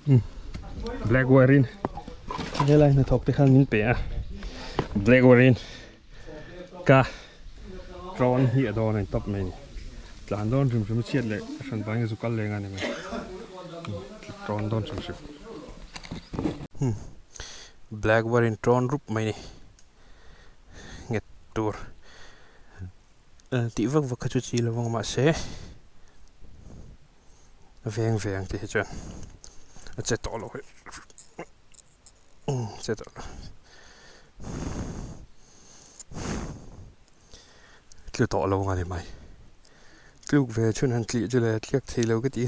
Black wire in helai hnathawk te khan min pe a black wire in ka tlawn hi a dawn a ni tawp mai a ni tlan dawn hrim hrim a chhiat leh a hran vangin zu kal leng a ni mai tlawn dawn hrim hrim black wire in tlawn rup mai a ni nghet tur tih vak vak kha chu chi lovang mahse. Veng veng tih hi chuan a che tawh lo hi che tawh lo tlu tawh lo ang a ni mai tluk ve chhun han tlih chu le tliak thei lo ka ti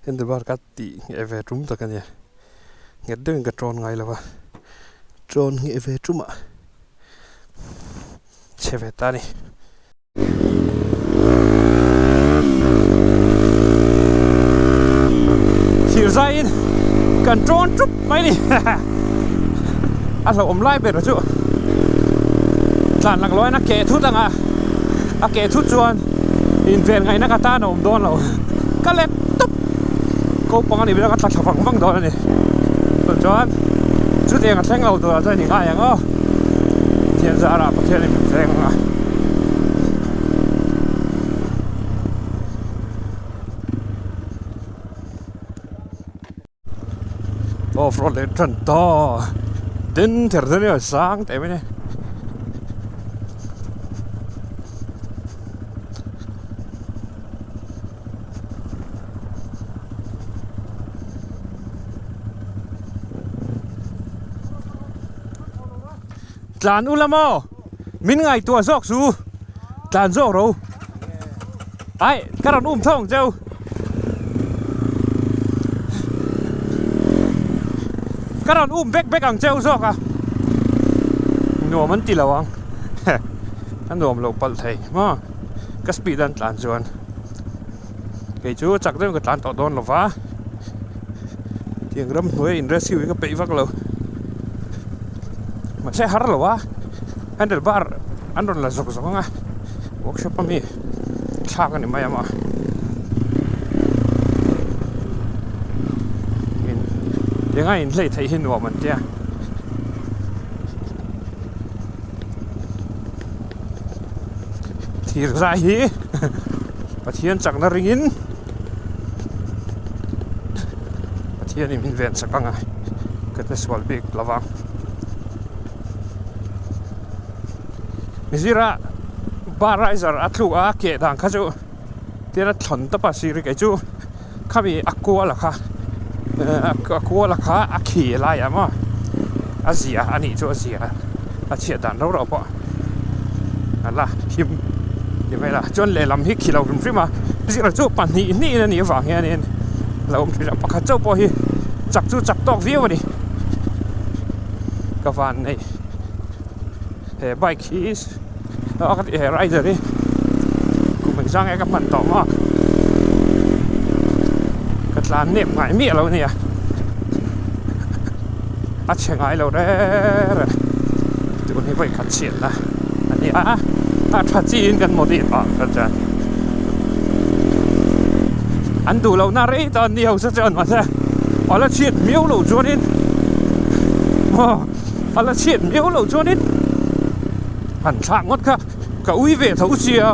handle bar ka tih ngheh ve tum tak a nia nghet deuhin ka tawn ngai lo va tawn ngheh ve tumah chhe ve ta a ni. Thir zaiin kan tawn tup mai ni a hlauhawm lai ber chu tlan lak loin a keh thut ang a a keh thut chuan inven ngaihna ka tan a awm dawn lo ka let tawp ko pang a nih ber a ka tla thla vang vang dawn a ni chuan chutiang a thleng lo tur ah chuan i ngai ang aw thian zarah Pathianin min veng ang a. Off road leh tan ta den ther te nia sang teh mai a ni. Tlan ula maw? Min ngaihtuah zawk chu tlan zawk ro. Ai, ka rawn um tho ang cheu. Ka rawn um bek bek ang cheu zawk a. Nuam an ti lo ang. A nuam lo palh thei maw? Ka speed an tlan chuan. Kei chu chak deuhin ka tlan tawh dawn lo va. Tiang ramhnuai in rescue hi ka peih vak lo. Mahse har lo a, handle bar an rawn la zawk zawk ang a, workshop ami thlak a ni mai ang a. In tianga in hlei theih hi nuam an tia. Thir zai hi Pathian chakna ringin Pathianin min ven chak ang a, ka te sual bik lo vang. Zira bar riser a tluk a keh dan kha chu tian a thlawn tawp a sir kei chu khami a kual a kha a kual a kha a khi lai ah maw a zia a nih chu a zia a chhiat dan rau rau pawh a la him ti mai la chuan lehlam hi khi lo hrim hrim a zira chu pahnih hnih in a nih avang hianin lo awm thin a pakhat chauh pawh hi chak chu chak tawk viau a ni ka van nei he bike hi a ka tih he rider hi kum engzang nge ka hman tawh maw ka tlan nep ngai miah lo a nia a chhe ngai lo reng reng tun hi vawi khat chhiat na a ni a a tha chiin kan hmu tih pah kha chuan an duh loh na rei ta an ni ho sa chuan mahse a la chhiat miau loh chuanin maw a la chhiat miau loh chuanin han thlak ngawt kha ka ui ve tho sia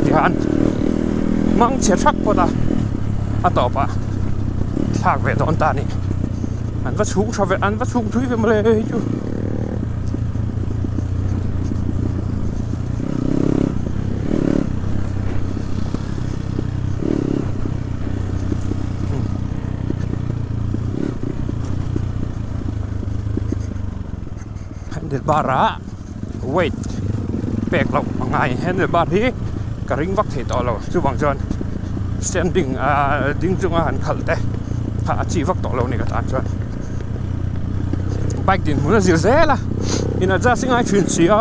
tihian mang chhe thak phawt a a tawpah thlak ve dawn ta a ni an va chhung tha ve an va chhung thui ve mawle hei chu. Handle bar ah weight pek loh a ngai handle bar hi ka ring vak thei tawh lo chuvang chuan standing ah ding chunga han khalh te kha a chi vak tawh lo a ni ka tan chuan bike dinhmun a zir zel a in adjust ngai thin si a.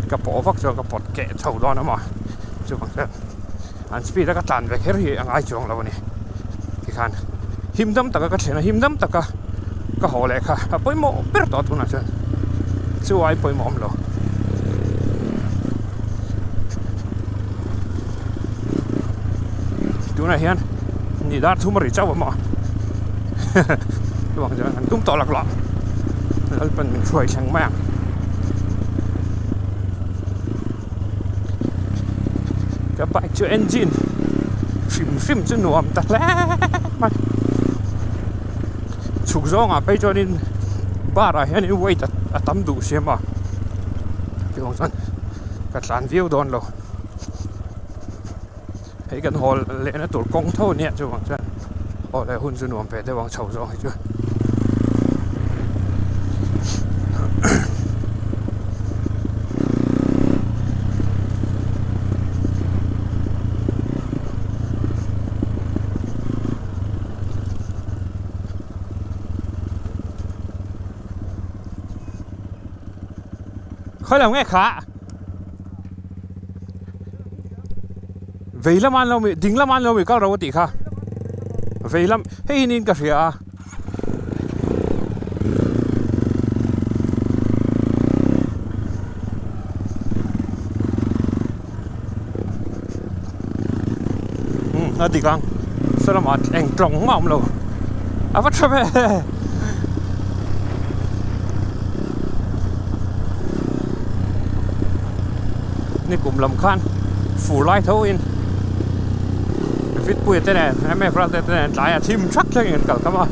Ka pawh vak chuan ka pawt keh chho dawn a maw chuvang chuan an speed a ka tlan ve kher hi a ngai chuang lo a ni tikhan him dam taka ka thlen a him dam taka ka haw leh kha a pawimawh ber tawh tunah chuan chu ai pawimawh awm lo. Tunah hian ni dar thum a ri chauh a maw chuvang chuan kan tum tawh lak lawh Lalpan min hruai thleng mai ang. Ka bike chu engine hrim hrim chu nuam ta hle mai chhuk zawngah phei chuanin bar ah hianin weight a tam duh sia maw chuvang chuan ka tlan viau dawn lo. Hei kan haw lehna tur kawng tho ania chuvang chuan haw leh hun chu nuam ve deuh ang chho zawng hi chu. Khawi lo nge kha? Vei lama an lo mi ding lama an lo mi kal ro a tih kha vei lam hei hi niin ka hria a. A dik ang saw lamah eng tlawng mah a awm lo a va tha ve. Ni kum lam khan fur lai tho in Vitpuia te nen MF Ralte te nen tlaiah thim thak thlengin an kal kam a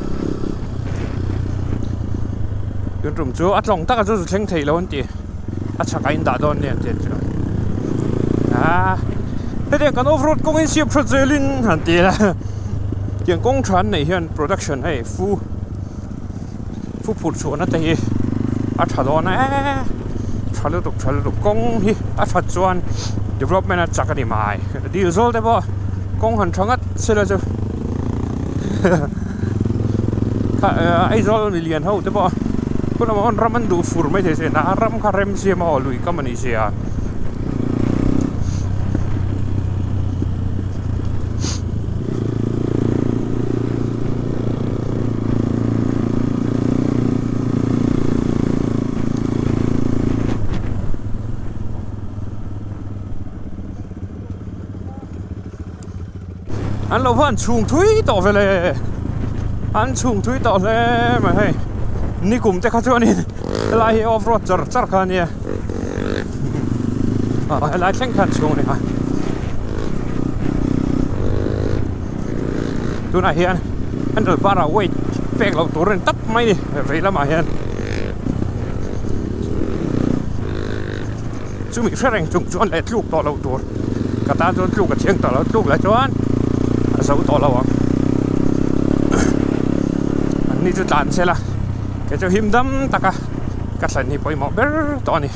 tun tum chu a tlawng taka chu chu thleng thei lo an ti a chhakah in dah dawn nia an ti chu ah hetiang kan off road kawng in siam hrat zelin han ti ila tiang kawng tha an neih hian production hei fu. Fu phurh chhuahna te hi a tha dawn e tha lutuk tha lutuk kawng hi a that chuan development a chak a ni mai dil zawl te pawh kawng han tha ngat sela chu Aizawl milian ho te pawh hun lamah pawn ram an duh fur mai thei se a ram kha rem siam a aw lui kam a ni sia. An lo van chhung thui tawh ve le an chhung thui tawh hle mai hei nikum te kha chuanin helai hi off road char char kha ania ah helai thleng khan chhung a ni a tunah hian handle bar ah weight pek loh tur a ni tawp mai a ni vei lamah hian chumi hre reng chung chuan leh tluk tawh loh tur ka tan chuan tluk a thiang tawh lo tluk lah chuan a zo tawh lo ang an ni chu tlan sela kei chu him dam taka ka thlen hi pawimawh ber tawh a ni.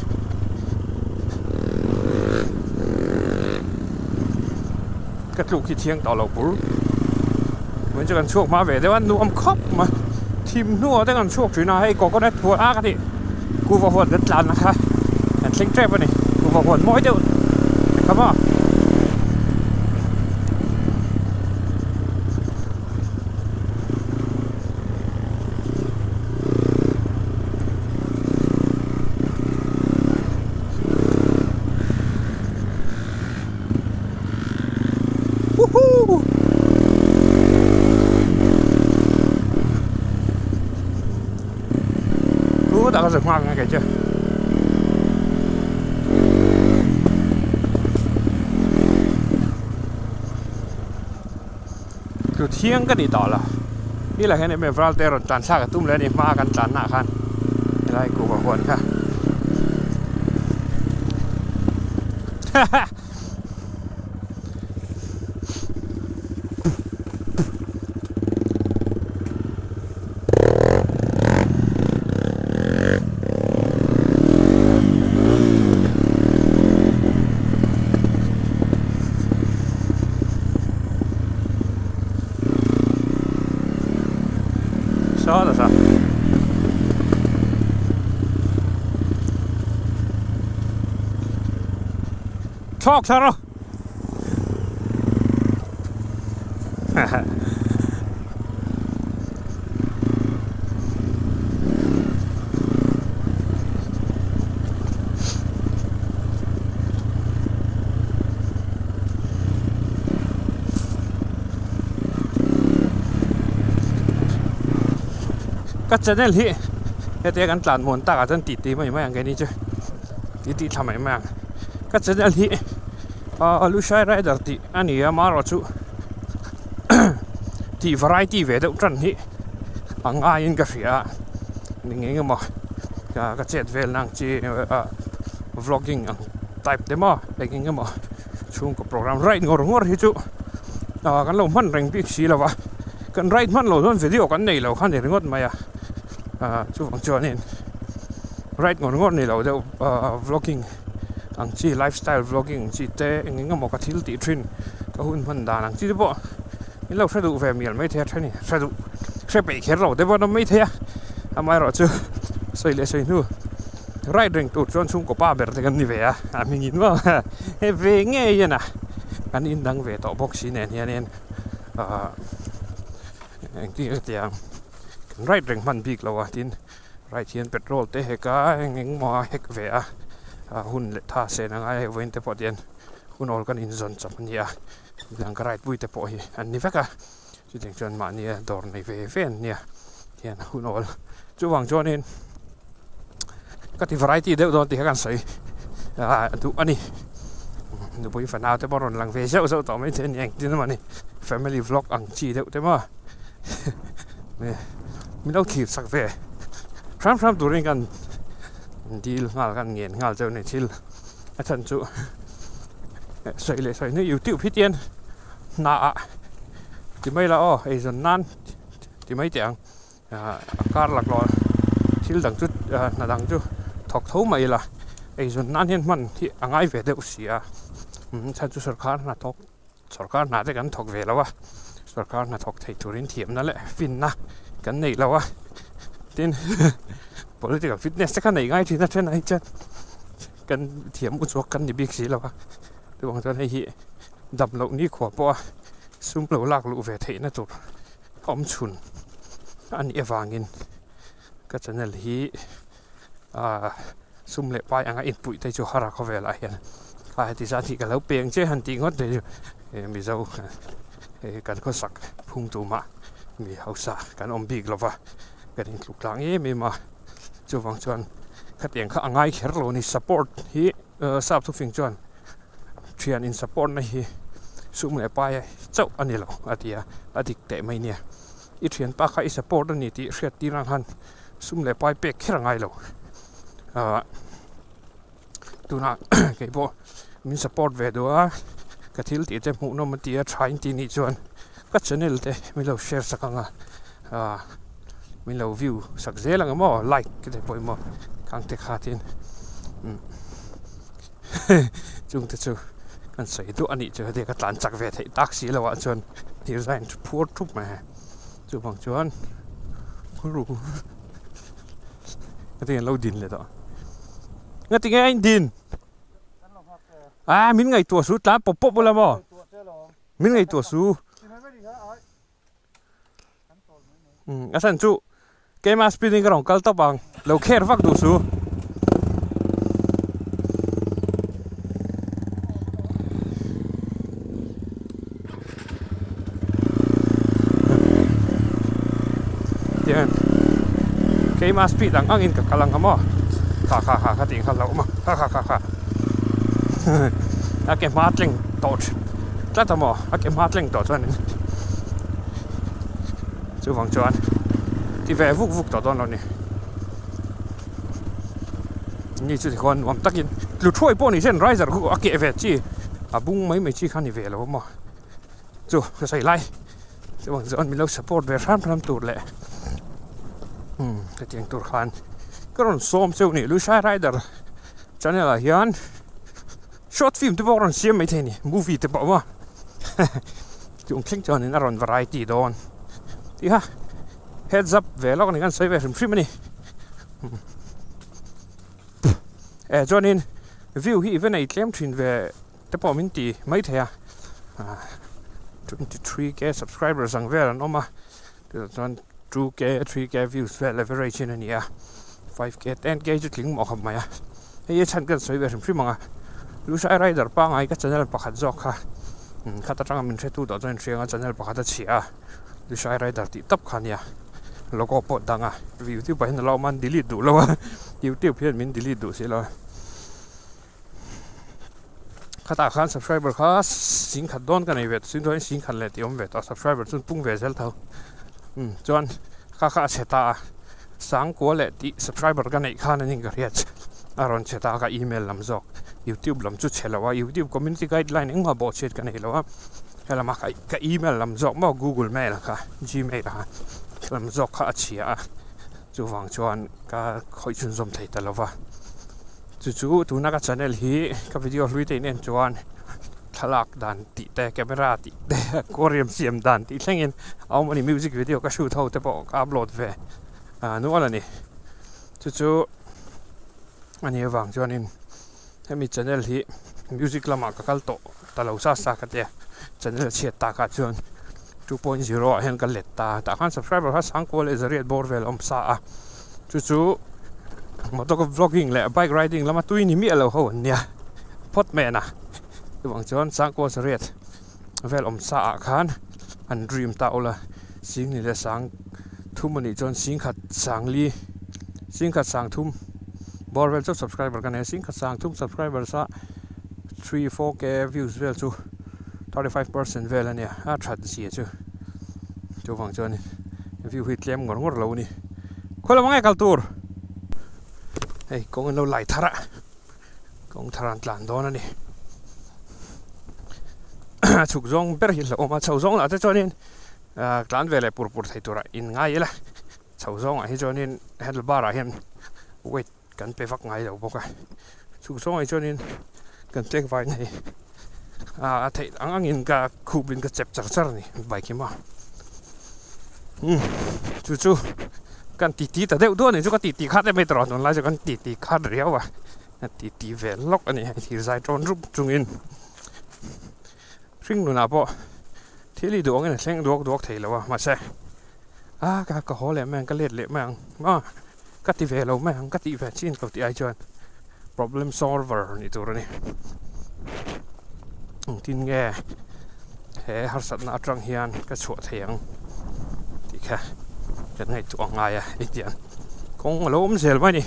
Ka tluk hi thiang tawh lo bur vawiin chu kan chhuak hma ve deuh a nuam khawp mai thim hnuah te kan chhuak thin a hei coconut huan a ka tih kuhva huan kan tlan na kha kan thleng tep a ni kuhva huan mawi deuh kha maw. Woohoo! Chu tak a zir nghak ang kei chu. Chu thiang ka ni tawh lo. Ni lah hian em em ral te rawn tlan thlak a tum leh a ni hma kan tlan nah khan helai kuhva huan kha. Haha. Saw ta sa. Thlawk thla rawh. Ka channel hi hetia kan tlan muan takah chuan tih tih mai mai ang keini chu tih tih thla mai mai ang. Ka channel hi ahh Lushai Rider tih a ni a amaherawhchu tih variety ve deuh tan hi a ngaiin ka hria a eng eng emaw ka chet vel na ang chi ah vlogging ang type te maw eng eng emaw chhungkaw program ride ngawr ngawr hi chu ah kan lo hman reng bik si lo va kan ride hman loh chuan video kan nei lo kha ni ringawt mai a ah chuvang chuanin ride ngawr ngawr ni lo deuh ah vlogging ang chi lifestyle vlogging ang chi te eng eng emaw ka thil tih thin ka hun hman dan ang chi te pawh in lo hre duh ve mial maithei a then hre duh hre peih kher lo te pawh an awm maithei a amaherawhchu sawi leh sawi hnu ride reng tur chuan chhungkaw pa ber te kan ni ve a a hmingin maw hei ve ngei hian a kan indang ve tawh bawk si nen hianin ahh engtin nge ka ti ang kan ride reng hman bik lo a tin ride hian petrol te hek a eng eng maw a hek ve a ah hun leh tha sen a ngai a hei vawiin te pawh tian hun awl kan inzawn chawp a ni a midang ka ride pui te pawh hi an ni vek a chutiang chuan mahnia dawr nei ve ve an nia hian hun awl chuvang chuanin ka ti variety deuh dawn tih kha kan sawi ah duh a ni nupui fanau te pawh rawn lang ve zeuh zeuh tawh mai thei a ni engtin emaw ni family vlog ang chi deuh te maw min lo thlir sak ve hram hram turin kan dil nghal kan ngen nghal cheu a ni thil a chhan chu sawi leh sawi hnu youtube hi tian hna ah ti mai la aw eizawn nan ti mai teh ang ah a kar laklawh thil dang chu ah hna dang chu thawk tho mai ila eizawn nan hian hman hi a ngai ve deuh si a a chhan chu sawrkar hna thawk sawrkar hna te kan thawk ve lo a sawrkar hna thawk thei turin thiamna leh finna kan nei lo a tin political fitness te kha neih ngai thin a then ah hi chuan kan thiam uchuak kan ni bik si lo a chuvang chuan hei hi dam loh nikhua pawha sum lo lak luh ve theihna tur awm chhun a nih avangin ka channel hi ahh sum leh pai anga inpuih te chu har a khawvelah hian a heti zat hi ka lo peng che han tih ngawt te chu Mizo kan khawsak phung tumah mi hausa kan awm bik lova kan intluk tlang em em a chuvang chuan khatiang kha a ngai kher lo a ni support hi sap thufing chuan thian in support na hi sum leh pai chauh a ni lo a ti a a dik teh mai nia i thianpa kha i support a ni tih hriat tir ang khan sum leh pai pek kher a ngai lo ah tunah kei pawh min support ve duh a ka thil tih te hmuh nawm a ti a tha in tih nih chuan ka channel te min lo share sak ang a ah min lo view sak zel ang maw like te pawimawh khang te kha tin umm. Chungte chu kan sawi duah a nih chu heti ka tlan chak ve theih tak si loh ah chuan thir zai an phur thup mai a chuvang chuan heti an lo din leh tawh ngati nge a indin a min ngaihtuah su tlan pawp pawp ula maw min ngaihtuah su a chhan chu Keimah speed in ka rawn kal tawp ang lo kher vak duh su. Tiang keimah speed ang ang in ka kal ang a maw kha kha kha kha tih kha hlauh awm a kha kha kha kha a ke hma tleng tawh tlat a maw a ke hma tleng tawh chuan in. Chuvang chuan ti ve vuk vuk tawh dawn lo ni. Ni chu tikhuan nuam takin tlu thuai pawh ni se riser khu a keh ve chi a bung mai mai chi kha ni ve lo maw chu ka sawi lai chuvang chuan min lo support ve hram hram tur leh umm hetiang tur khan ka rawn sawm cheu ni Lushai Rider channel ah hian short film te pawh ka rawn siam maithei a ni movie te pawh a awm a. Chung thleng chuanin a rawn variety dawn tih kha heads up ve lawk a ni kan sawi ve hrim hrim a ni eh chuanin view hi i va nei tlem thin ve te pawh min ti maithei a 23k subscribers ang vel an awm a chutah chuan 2k 3k views vel average in a ni a 5k 10k chu tling mawh khawp mai a hei hi a chhan kan sawi ve hrim hrim ang a Lushai Rider pangngai ka channel pakhat zawk kha khat atanga min hretu tawh chuan in hria ang a channel pakhat a chhia a Lushai Rider tih tawp kha a nia. Logo pawh dang a, YouTube ah hian a lo awm a, an delete duh lo a, YouTube hian min delete duh si lo a. Khatah khan subscriber kha singkhat dawn ka nei ve tawh chuan singkhat leh tih awm ve tawh a subscriber chu an pung ve zel tho. Umm chuan kha kha a chhe ta a, sangkua leh tih subscriber ka neih khan anin ka hriat a rawn chhe ta a ka email lam zawk YouTube lam chu chhe lo a, YouTube community guideline engmah bawhchhiat ka nei lo a. Helama ka ka email lam zawk maw google mail kha gmail kha lam zawk kha a chhia a chuvang chuan ka khawih chhunzawm thei ta lova chu chu tuna ka channel hi ka video hlui te in en chuan thlalak dan tih te camera tih te aquarium siam dan tih thlengin a awm a ni music video ka shoot ho te pawh ka upload ve ah nual a ni chu chu a nih avang chuanin. Hemi channel hi music lamah ka kal tawh ta lo sa sa ka tia channel a chhiat takah chuan 2.0 ah hian ka let ta tah khan subscriber kha sangkua leh zariat bawr vel a awm sa a chu chu motor vlogging leh bike riding lama tui ni miah lo ho an nia phawt mai a na chuvang chuan sangkua zariat vel awm sa ah khan an dream ta ula sing ni leh sang thum a nih chuan sing khat sang li sing khat sang thum bawr vel chu subscriber ka nei a sing khat sang thum subscribers a 3 4k views vel chu 35 percent vel a nia a that zia chu chuvang chuan view hi tlem ngawr ngawr lo a ni khawi lamah nge kal tur hei kawng an lo lai thar a. Kawng thar an tlan dawn a ni. A chhuk zawng ber hi hlauhawm a, chho zawng lah te chuanin ah tlan ve leh pur pur thei turah in ngai ila, chho zawngah hi chuanin handle bar ah hian weight kan pe vak ngai lo bawk a, chhuk zawngah hi chuanin kan pek vai na hi ah a theih ang angin ka khup in ka chep char char a ni bike hi maw. Umm chu chu kan titi ta deuh duah a ni chu ka titi khat em mai tawh tunlai chu kan titi khat riau a ka titi ve lawk a ni hei thil zai tawn rup chungin hring nunah pawh thil hi duh angin a thleng duak duak thei lo a mahse a ka ka haw leh mai ang ka let leh mai ang maw ka ti ve lo mai ang ka tih ve chin lo tih ai chuan problem solver nih tur a ni engtin nge he harsatna atang hian ka chhuah thei ang tih kha kan ngaihtuah a ngai a hei tiang kawng a lo awm zel mai a ni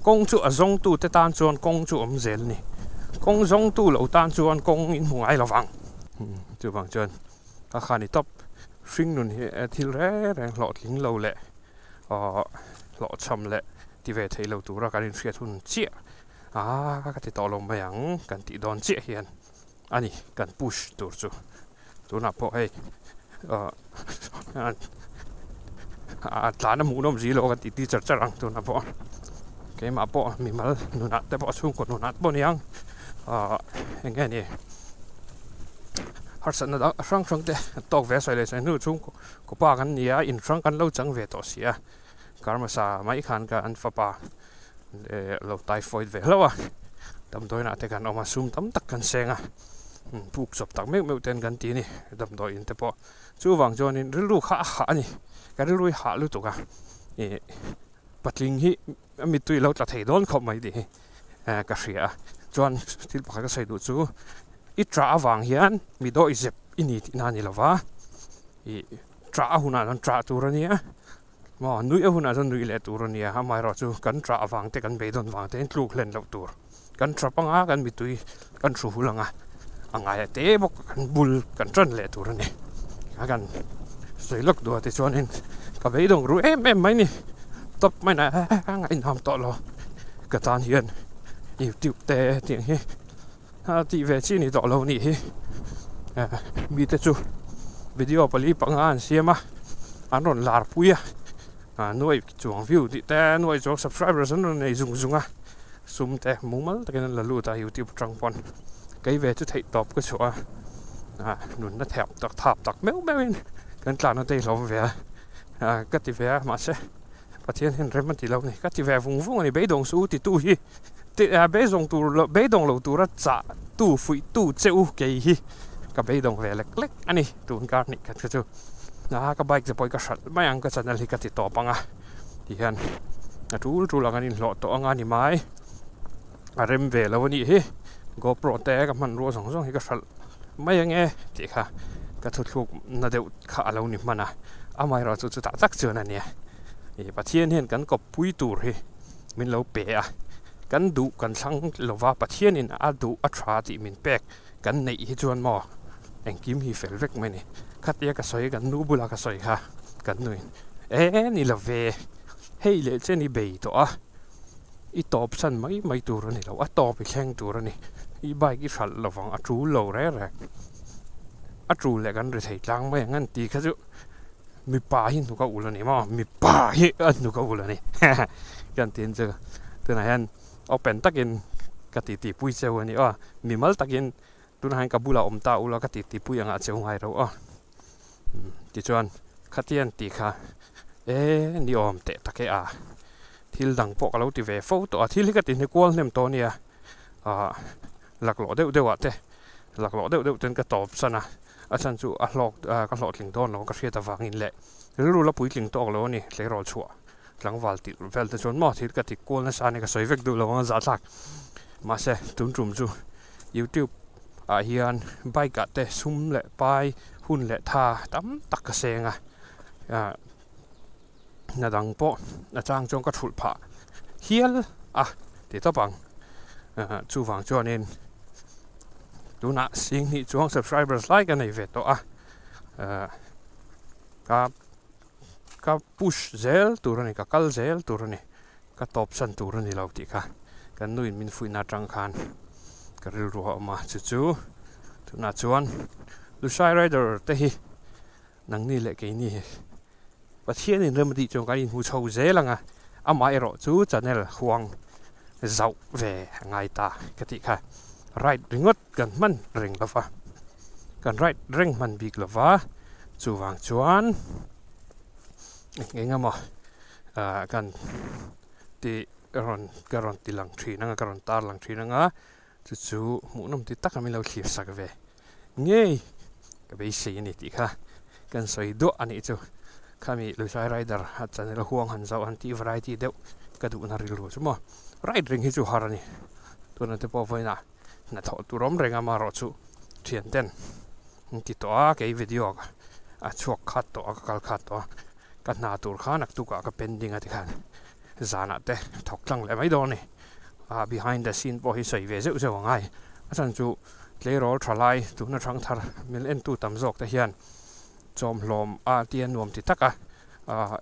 kawng chu a zawng tu te tan chuan kawng chu a awm zel a ni kawng zawng tu lo tan chuan kawng in hmu ngai lo vang chuvang chuan ka kha ni tawp hring nun hi thil reng reng hlawhtling lo leh ahh hlawhchham leh ti ve thei lo tura kan inhriat hun chiah ah ka ti tawh lo mai ang kan tih dawn chiah hian a ni kan push tur chu tunah pawh hei ahh a tlan a hmuhnawm zilo kan tih ti char char ang tunah pawh keimah pawh mimal nunah te pawh chhungkaw nunah te pawh a ni ang ahh eng nge ni harsatna dang hrang hrang te an tawk ve a sawi leh sawi hnu chhungkaw pa kan ni a in hrang kan lo chang ve tawh si a karmasa mai khan ka an fapa eh lo typhoid ve hlauh a damdawiinah te kan awm a sum tam tak kan seng a puk chawp tak meuh meuh ten kan ti a ni damdawiin te pawh chuvang chuanin rilru kha a hah a ni ka rilru hi hah lutuk a ih patling hi a mittui lo tla thei dawn khawp mai tih hi eh ka hria a chuan thil pakhat ka sawi duh chu i tah avang hian mi dawih zep i ni tihna a ni lova ih tah a hunah chuan tah tur a nia maw nuih a hunah chuan nuih leh tur a nia amaherawhchu kan tah avang te kan beidawn vang te hian tluk hlen loh tur kan tap anga kan mittui kan thu hul anga a ngai a te bawk kan bul kan tan leh tur a ni a kan sawi lawk duh a tichuanin ka beidawng ru em em mai ni tawp mai na a ngaihnam tawh lo ka tan hian youtube te tih ang hi a tih ve chi ni tawh lo nih hi mite chu video pali panga an siam a an rawn lar pui a nuaih chuang view tih te nuaih chuang subscribers an rawn nei zung zung a. Sum te mumal takin an la lut a youtube atang pawn kei ve chu theih tawp ka chhuah a ah nunna thep tak thap tak meuh meuh in kan tlan a te hlawm ve a ah ka ti ve a mahse Pathian hian rem a ti lo a ni ka ti ve vung vung a ni beidawng suh u titu hi ah beizawng tur lo beidawng lo tura chah tu fuih tu che u kei hi ka beidawng ve lek lek a ni tun kar hnih khat kha chu ah ka bike te pawh hi ka hralh mai ang ka channel hi ka ti tawp ang a. Ti hian a tul tul ang an inhlawh tawh anga ni mai a rem ve lo a nih hi GoPro te ka hmanrua zawng zawng hi ka hralh mai ange tih kha. Ka thuthluk na deuh kha a lo ni hman a, amaherawhchu chutah tak chuan a nia. Ih Pathian hian kan kawppui tur hi min lo pe a, kan duh kan thlang lova Pathianin a duh a tha tih min pek kan neih hi chuan maw engkim hi fel vek mai a ni. Khatia ka sawi kan nu bula ka sawi kha kan nuin e ni lo ve, hei leh chen i bei tawh a, i tawp san mai mai tur a ni lo, a tawp i thleng tur a ni, i bike i hralh lovang a tul lo reng reng. A tul leh kan ri thei tlang mai ang an ti kha chu mipa hi hnuk a ul a ni maw mipa hi a hnuk a ul a ni kan tin chu tunah hian open takin ka ti ti pui cheu a ni aw mimal takin tunah hian ka bulah awm ta ula ka ti ti pui angah cheu ngai ro aw tichuan khatiang tih kha e ni awm teh tak e a thil dang pawh ka lo ti ve fo tawh a thil hi ka ti hne kual hnem tawh a nia ah laklawh deuh deuh ah te laklawh deuh deuh ten ka tawp san a a chhan chu a hlawk ka hlawhtling dawn lo ka hriat avangin leh rilru la puitling tawk lo a ni tleirawl chhuah tlangval tih vel te chuan maw thil ka ti kual nasa a ni ka sawi vek duh lo ang a zahthlak mahse tun tum chu youtube ah hian bike ah te sum leh pai hun leh tha tam tak ka seng a ah hna dang pawh a chang chuan ka thulh phah hial a ti tawp ang chuvang chuanin tunah singhnih chuang subscribers lai ka nei ve tawh a ka ka push zel tur a ni ka kal zel tur a ni ka tawp san tur a ni lo tih kha kan nuin min fuihna atang khan ka rilru a awm a chu chu tunah chuan Lushai Rider te hi nangni leh keini hi Pathian in rem a tih chuan kan inhmu chho zel ang a, amah erawh chu channel huang zauh ve a ngai ta ka tih kha. Ride ringawt kan hman reng lo va, kan ride reng hman bik lo va, chuvang chuan eng emaw ah kan tih rawn ka rawn ti lang thin ang a, ka rawn tar lang thin ang a, chu chu hmuhnawm ti taka min lo thlir sak ve. Ngei ka beisei a ni tih kha kan sawi duah a nih chu. Khami Lushai Rider a channel huang han zauh han tih variety deuh ka duhna rilru chu maw. Ride reng hi chu har a ni. Tuna te pawh vawiinah hnathawh tur awm reng a amaherawhchu thian ten an ti tawh a, kei video a chhuak khat tawh a, ka kal khat tawh a, ka hna tur kha naktukah ka pending a tikhan zanah te thawk tlang leh mai dawn a ni. Ah behind the scene pawh hi sawi ve zeuh zeuh a ngai. A chhan chu Tleirawl tha lai tuna thang thar min entu tam zawk te hian chawmhlawm a tia nuam ti taka ah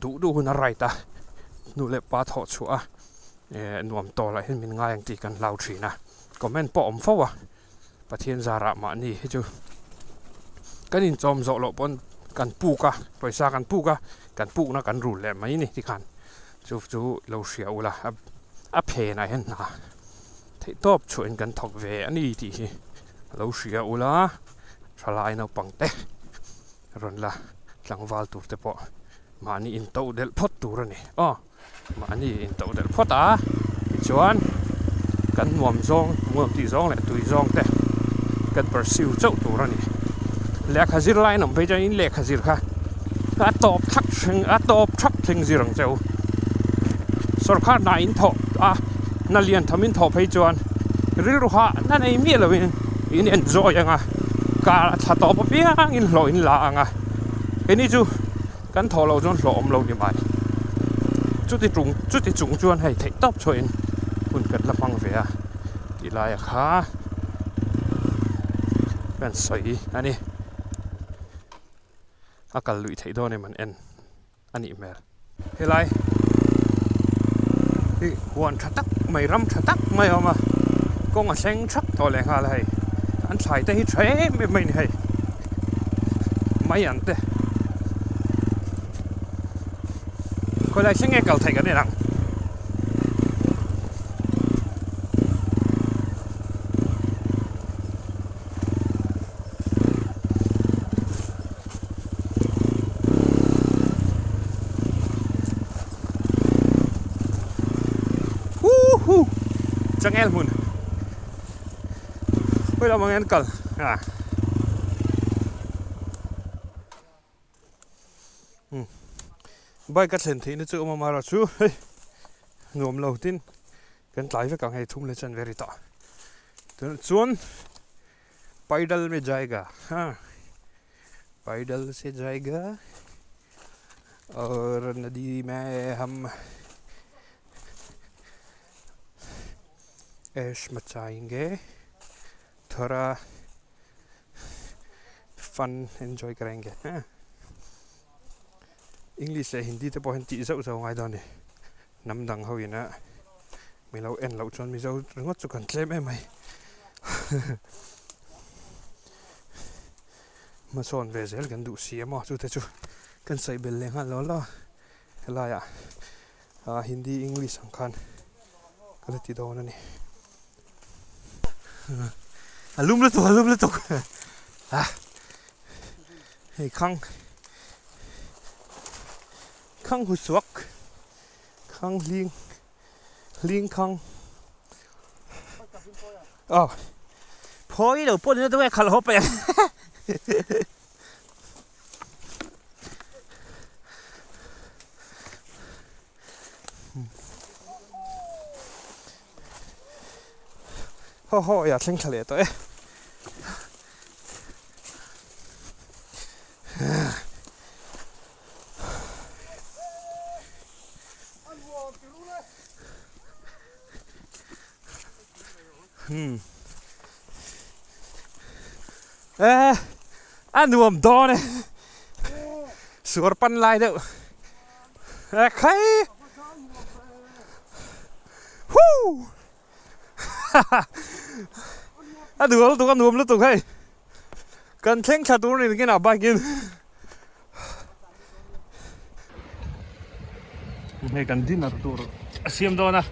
duh duh hun a right a nu leh pa thawh chhuah a eh nuam tawh lah hian min ngai ang tih kan hlau thin a comment pawh a awm fo a Pathian zarah mahni hi chu kan inchawm zawh loh pawn kan puk a pawisa kan puk a kan pukna kan rul leh mai ni tikhan chu chu lo hria ula a phenah hian hna. Theihtawp chhuahin kan thawk ve a ni tih hi a lo hria ula, thalai naupang te rawn la tlangval tur te pawh mahni intoh delh phawt tur a ni aw, mahni intoh delh phawt a tichuan kan nuam zawng nuam tih zawng leh tui zawng te kan pursue chauh tur a ni. Lehkha zir lai an awm phei chuan in lehkha zir kha a tawp thak thleng a tawp thak thleng zir ang che u. Sawrkar hna in thawh a hna lian tham in thawh phei chuan rilru hah na nei miah lo in in enjoy ang a car a thla tawp apiang in hlawh in la ang a keini chu kan thawh loh chuan hlawh awm lo ni mai chuti tung chuti chung chuan hei theih tawp chhuah in hun kan la hmang ve a tih lai a kha kan sawi a ni a kal luih theih dawn em an en. a nih hmel. Helai hi huan tha tak mai ram tha tak mai a awm a, kawng a thleng thak tawh leh nghal a hei, an thlai te hi tha em em mai a ni hei, mai an te khawilai thleng nge kal theih kan en ang. Huhu changel hmun hawi lamah hian kal a bike a thlen theihna chu awm a mara chu hei nuam lo tin kan tlai vek ang hei thum leh chan ve ri tawh tunah chuan paidal me jaiga ha. Paidal se jayega aur nadi mein hum aish machayenge thoda fun enjoy karenge English leh Hindi te pawh hian tih zauh zauh a ngai dawn a ni hnam dang ho ina mi lo en loh chuan Mizo ringawt chu kan tlem em mai hmasawn ve zel kan duh si a maw chute chu kan sawi bel leh nghal law law helai ah ah Hindi English ang khan ka la ti dawn a ni a lum lutuk a lum lutuk ah hei khang khang hu suak khang hling hling khang aw phawi lo pawh ni na deuh e khalh haw paih ang Haw haw ia thleng thla leh tawh e. Hmm. Eh, a nuam dawn e. Suar pan lai deuh. Eh, khai. Huu. A nuam lutuk, a nuam lutuk hei. Kan thleng thla tur ni kinah bike in. Hei kan dinner tur a siam dawn a,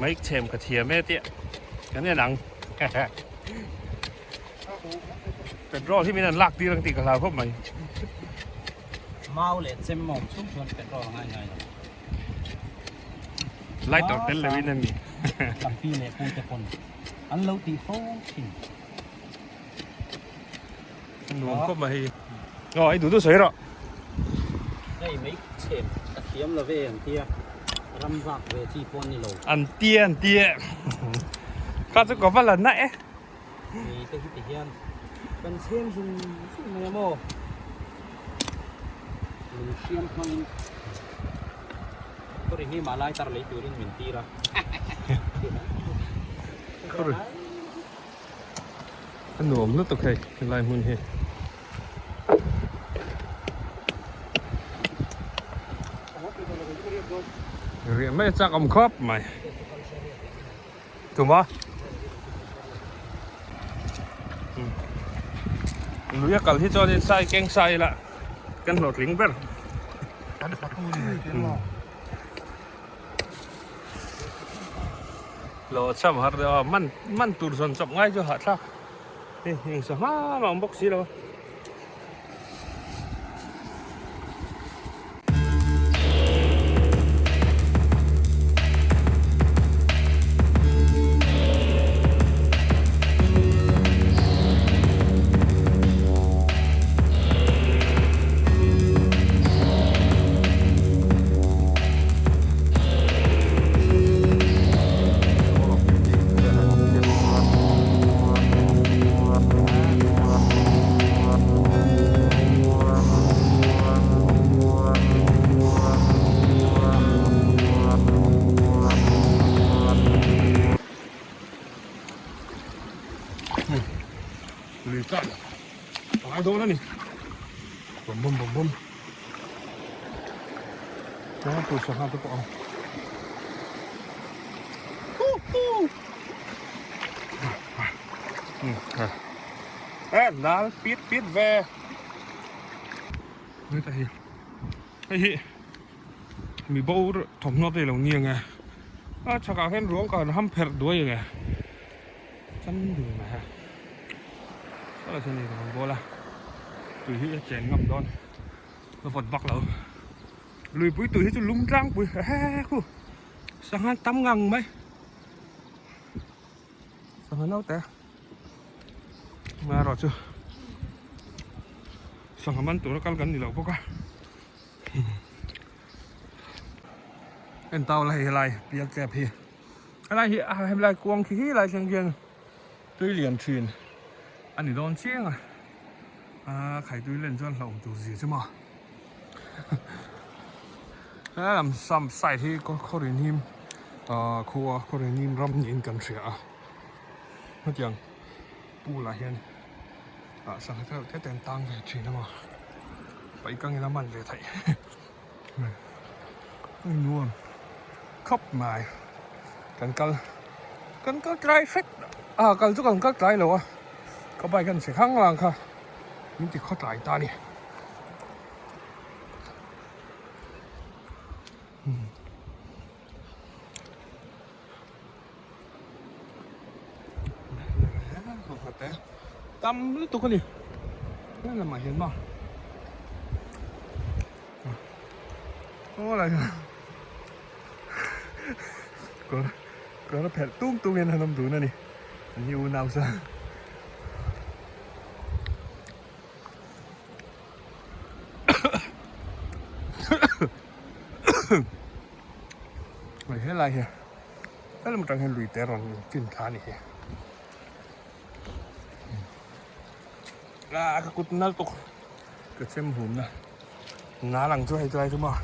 mic chhem ka thiam e tih kan en ang. Petrol hi min an lak tir ang tih ka hlau khawp mai. Mau leh chem awm chung chuan petrol a ngai ngai lo. Lighter tel lo in a mi. Kan pi leh pu te pawn an lo tih fo thin. Nuam khawp mai hei. Aw i duh duh sawi rawh. Hei mai chhem ka thiam lo ve an tia ram vak ve chi pawh an ni lo. An tia an tia kha chu ka va la na e. Ni te hi ti hian kan chhem zung zung mai a maw. Lung hriam hmangin kawr hi mah lai tar lei turin min tir a. Kawr. A nuam lutuk hei helai hmun hi. Riah mai a chak awm khawp mai. Tuma. Lui a kal hi chuanin sai keng sai ila kan hlawhtling ber. Lo cham har deuh a man man tur zawn chawp ngai chu hahthlak hei eng sangha mah a awm bawk si lo a. Lui kah a ngai dawn a ni. Bum bum bum bum. Chuan tur sangha te pawh a awm. E nal pit pit ve. Hei hi hei hi mi bo thawmhnaw te lo ni ang e. A chhakah hian ruang ka han ham pherh duai ang e. Cham dun mai ha. Saw chuan ei rawn bawl a. Tui hi a chen ngam dawn. Ka vawt vak lo. Luipui tui hi chu lum tlangpui he khu. Sangha tam ngang mai. Sangha naute. Marawh chu sangha man tura kal kan ni lo bawk a. En tau la hei helai pial tlep hi. Helai hi a helai kuang khi hi lai thleng hian tui lian thin a ni dawn chiang a. A khaitui len chuan hlauhawm tur zia chu maw. He lam sam side hi khawrin him ah khua khawrin him ram niin kan hria a. Hetiang pool ah hian ah sangha te reuh te te an tang ve thin a maw. Paih kang ila man ve theih. Nuam khawp mai kan kal kan kal tlai hret a kal chu kan kal tlai lo a ka bike an chhe khang lang kha min ti khaw tlai ta a ni. Tam lutuk a ni he lamah hian maw aw lai hian kawr kawr a phelh tung tung hian an awm dun a ni an ni unau chuan. Hei helai hi helam atang hian lui te a rawn fin thla a ni hi ah ka kut nal tawk ka chem hum na nal ang chu hei tlai chu maw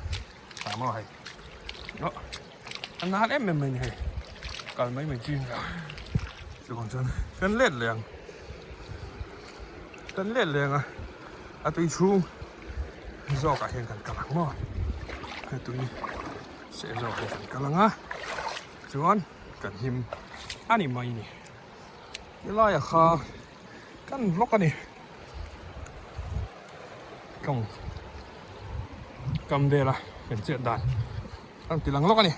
tah maw hei aw a nal em em mai a ni hei kal mai mai chi a chuvang chuan kan let leh ang kan let leh ang a a tui chhung zawk ah hian kan kal ang maw he tui seh zawk hi kan kal ang a chuan kan him a ni mai ni helai ah kha kan vlog a ni tawng kam vel a kan chet dan kan ti lang lawk a ni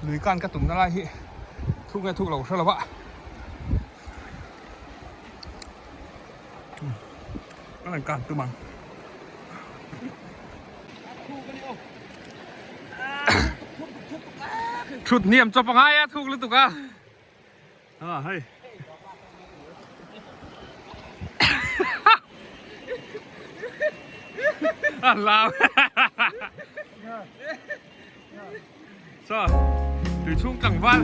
lui kan ka tumna lai hi thuk nge thuk lo hre lo va. Cái này càng tư bằng. Thut niam chawp angai a thuk lutuk a. À hei. A lau. Saw tui chhung tlangval.